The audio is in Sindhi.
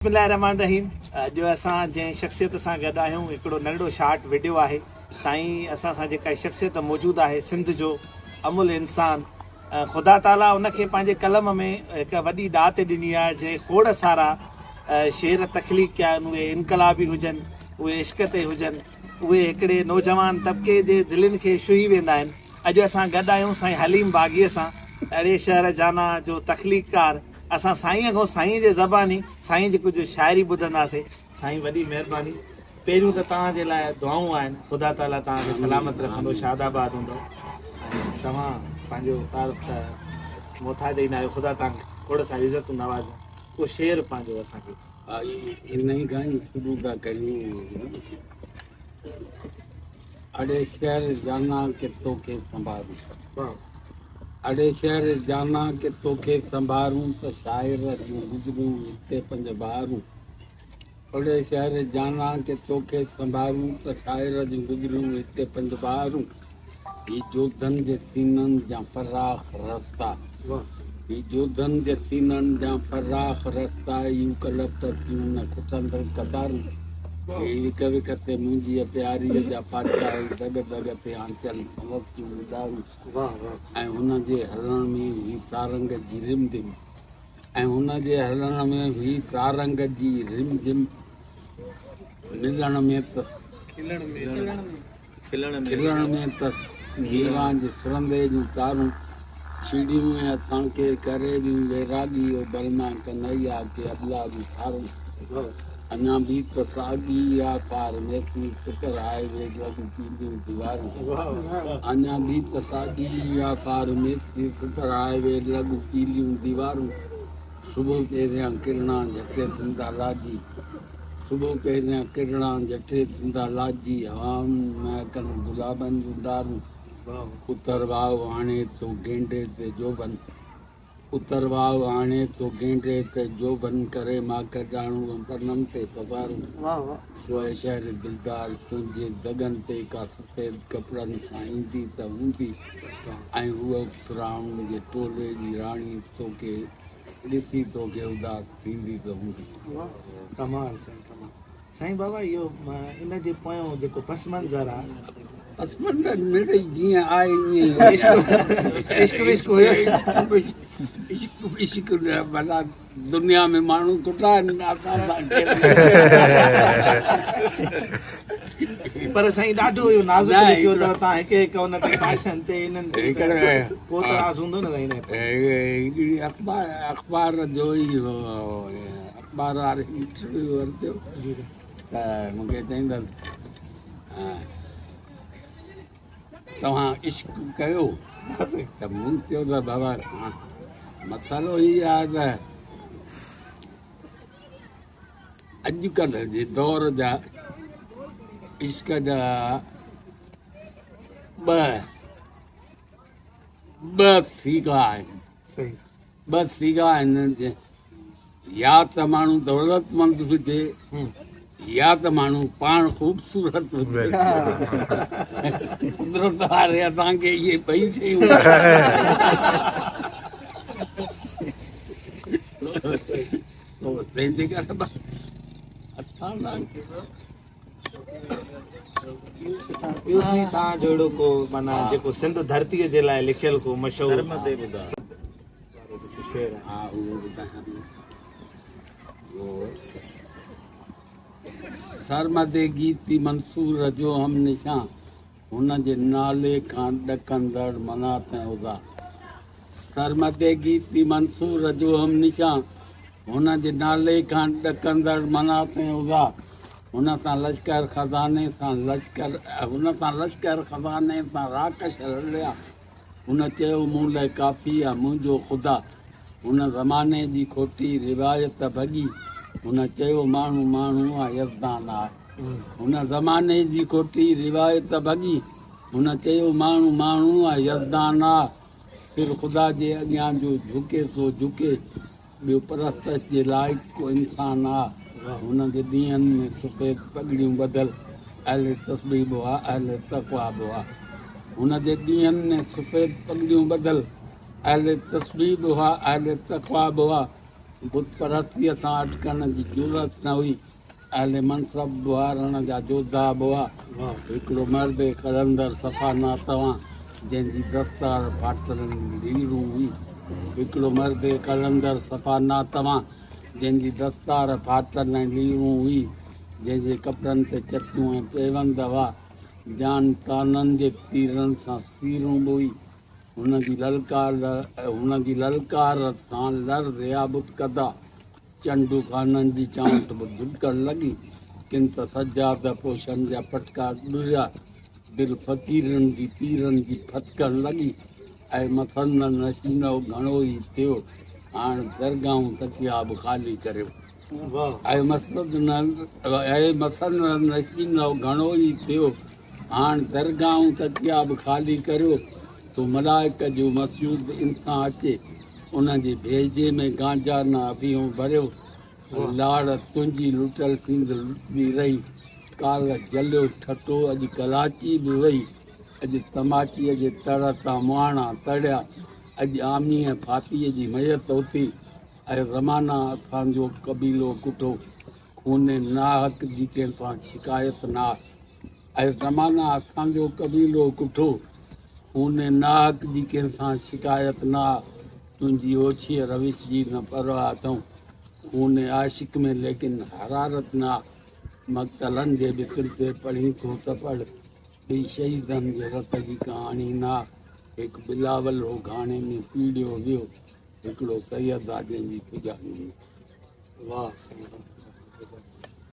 بسم الله الرحمٰن الرحيم اڄ اسان جنهن شخصيت سان گڏ آهيون هڪڙو ننڍڙو شارٽ وڊيو آهي سائين اسان سان جيڪا شخصيت موجود آهي سنڌ جو املھ انسان خدا تعالي ان کي پنهنجي قلم ۾ هڪ وڏي ڏات ڏني آهي جنهن کوڙ سارا شعر تخليق ڪيا آهن اهي انقلابي هجن اهي عشق تي هجن اهي هڪڙي نوجوان طبقي جي دلين کي ڇهي ويندا آهن اڄ اسان گڏ آهيون سائين حليم باغي سان اڙي شهر جانا جو تخليقڪار اسان سائينء کان سائينء جي زباني سائين جي ڪجهه شاعري ٻڌنداسين. سائين وڏي مهرباني. پهريون ته توهان جي لاء دعائون آهن خدا تعالي توهان کي سلامت رکندو شاد آباد هوندو ۽ توهان پنهنجو تعارف ته محتاج ئي ناهيو خدا توهان کي کوڙ ساري عزتون نوازي ڪو شعر پنهنجو اسان کي. انهي کان ئي شروع ٿا ڪريون. اڙي شهر جانا ڪي توکي سنڀارون. اڙي شهر جانا ڪي توکي سنڀارون ته شاعر جون گذريون هتي پنج بهارون. اڙي شهر جانا ڪي توکي سنڀارون ته شاعر جون گذريون هتي پنج بهارون. هي جوڌن جي سينن جا فراخ رستا. هي جوڌن جي سينن جا فراخ رستا، يوڪلپٽس جون نه کٽندڙ قطارون، هي وک وک تي منهنجيء پياريء جا پاڇا، هي دڳ دڳ تي آنچل سندس جون اڏارون، ۽ هن جي هلڻ ۾ هي سارنگ جي رم جھم، ۽ هن جي هلڻ ۾ هي سارنگ جي رم جھم، ملڻ ۾ ته. کلڻ ۾ ته ميران جي سرندي جون تارون ڇيڙيون ۽ اسان کي ڪري ويون ويراڳي او بلما ڪنهيا ڪي ابلا جون سارون اڃا به ته ساڳي آ فارميسي سپر هاء وي لڳ پيليون ديوارون اڃا به ته ساڳي آ فارميسي سپر هاء وي لڳ پيليون ديوارون صبح پهريان ڪرڻا جهٽي سندا لاجي صبح پهريان ڪرڻا جهٽي سندا لاجي هوائن مهڪن گلابن جون ڊارون اتر واء آڻي ٿو گينڊي تي جوڀن اتر واء آڻي ٿو گينڊي تي جوڀن ڪري ماڪ ڊاڻون پنن تي پسارون سوئي شهر دلدار تنهنجي دڳن تي ڪا سفيد ڪپڙن سان ايندي ته هوندي ۽ هوء اپسرائن جي ٽولي جي راڻي توکي ڏسي توکي اداس ٿيندي ته هوندي. ڪمال سائين ڪمال. سائين بابا اهو ان جي پويون جيڪو پس منظر آ. پس منظر مڙئي جيئن آهي ائين ئي عشق وشق هيو. عشق وشق ڀلا دنيا ۾ ماڻهو ڪٽا آهن اسان سان ڪير. پر سائين ڏاڍو اهو نازڪ لکيو اٿو تان هڪ هڪ ان تي فاشن تي انهن تي ڪو ته راز هوندو نه سائين. هڪڙي اخبار اخبار جو ئي اخبار واري انٽرويو ورتو ته مونکي چئين ته توهان عشق ڪيو ته مون چيو ته بابا مسئلو هي آهي ته اڄڪلهه جي دور جا عشق جا ٻه ٻه صيغا آهن ٻه صيغا آهن يا ته ماڻهو دولتمند هجي يا ته ماڻهو پاڻ خوبصورت هجي قدرت واري اسان کي اهي ٻئي شيون تنهن جي ڪري اسان ٻيو سائين توهان جو اهڙو ڪو معنيٰ جيڪو سنڌ ڌرتيء جي لاء لکيل ڪو مشهور سرمدي ٻڌاء شعر آهي. ها اهو ٻڌايان اهو سرمدي گيتي منصور جو هم نشان هن جي نالي کان ڏڪندڙ منات ۽ عزا سرمدي گيتي منصور جو هم نشان هن جي نالي کان ڏڪندڙ منات ۽ عزا هن سان لشڪر خزاني سان لشڪر هن سان لشڪر خزاني سان راڪش رليا هن چيو مون لئه ڪافي آ منهنجو خدا هن زماني جي کوٽي روايت ڀڳي هن چيو ماڻهو ماڻهو آ يزدان آ هن زماني جي کوٽي روايت ڀڳي هن چيو ماڻهو ماڻهو آ يزدان آ سر خدا جي اڳيان جو جهڪي سو جهڪي ٻيو پرستش جي لائق ڪو انسان آ. هن جي ڏينهن ۾ سفيد پڳڙيون ٻڌل اهل تسبيح به هئا، اهل تقويٰ به هئا. هن جي ڏينهن ۾ سفيد پڳڙيون ٻڌل اهل تسبيح به هئا، اهل تقويٰ به هئا. بت پرستيء سان اٽڪڻ جي جرئت نه هئي. اهل منصب به هئا، رڻ جا جوڌا به هئا. هڪڙو مرد قلندر صفا ناتوان، جنهن جي دستار ڦاٽل ليرون هئي. هڪڙو مرد قلندر صفا ناتوان، جنهن جي دستار ڦاٽل ۽ ليرون هئي، جنهن جي ڪپڙن تي چتيون ۽ پيوند هئا. جان طعنن جي تيرن سان سيرون به هئي. هن جي للڪار هن جي للڪار سان لرزيا بت ڪدا. چنڊ خانن جي چانئٺ به ڌڏڪڻ لڳي. ڪن ته سجاده پوشن جا پٽڪا ڏريا. دل فقيرن جي پيرن جي ڦٿڪڻ لڳي. اي مسند نشينؤ گهڻو ئي ٿيو، هاڻ درگاهون تڪيا به خالي ڪريو. اي مسند اي مسند نشينؤ گهڻو ئي ٿيو، هاڻ درگاهون تڪيا به خالي ڪريو. ٿو ملائڪ جو مسجود انسان اچي، ان جي ڀيجي ۾ گانجا نه افيون ڀريو. لاڙ تنهنجي لٽل سنڌ لٽبي رهي. ڪالهه جليو ٺٽو اڄ ڪراچي به وئي. اڄ تماچيء جي تڙ تان مهاڻا تڙيا. اڄ آمي ۽ ڦاپيء جي ميت اٿي. اي زمانا اسان جو قبيلو ڪٺو. خون ناحق جي ڪنهن سان شڪايت نه آ. اي زمانا اسان جو قبيلو ڪٺو. خون ناحق جي ڪنهن سان شڪايت نه آ. تنهنجي اوڇيء روش جي نه پرواهه اٿئون. خون عاشق ۾ ليڪن حرارت نه آ. مقتلن جي بستر تي پڙهين ٿو ته پڙهه. ٻي شهيدن جي رت جي ڪهاڻي نه آ. هڪ بلاول هو گهاڻي ۾ پيڙيو ويو. هڪڙو سيد آ جنهن جي پڄاڻي نه. واهه سائين واهه.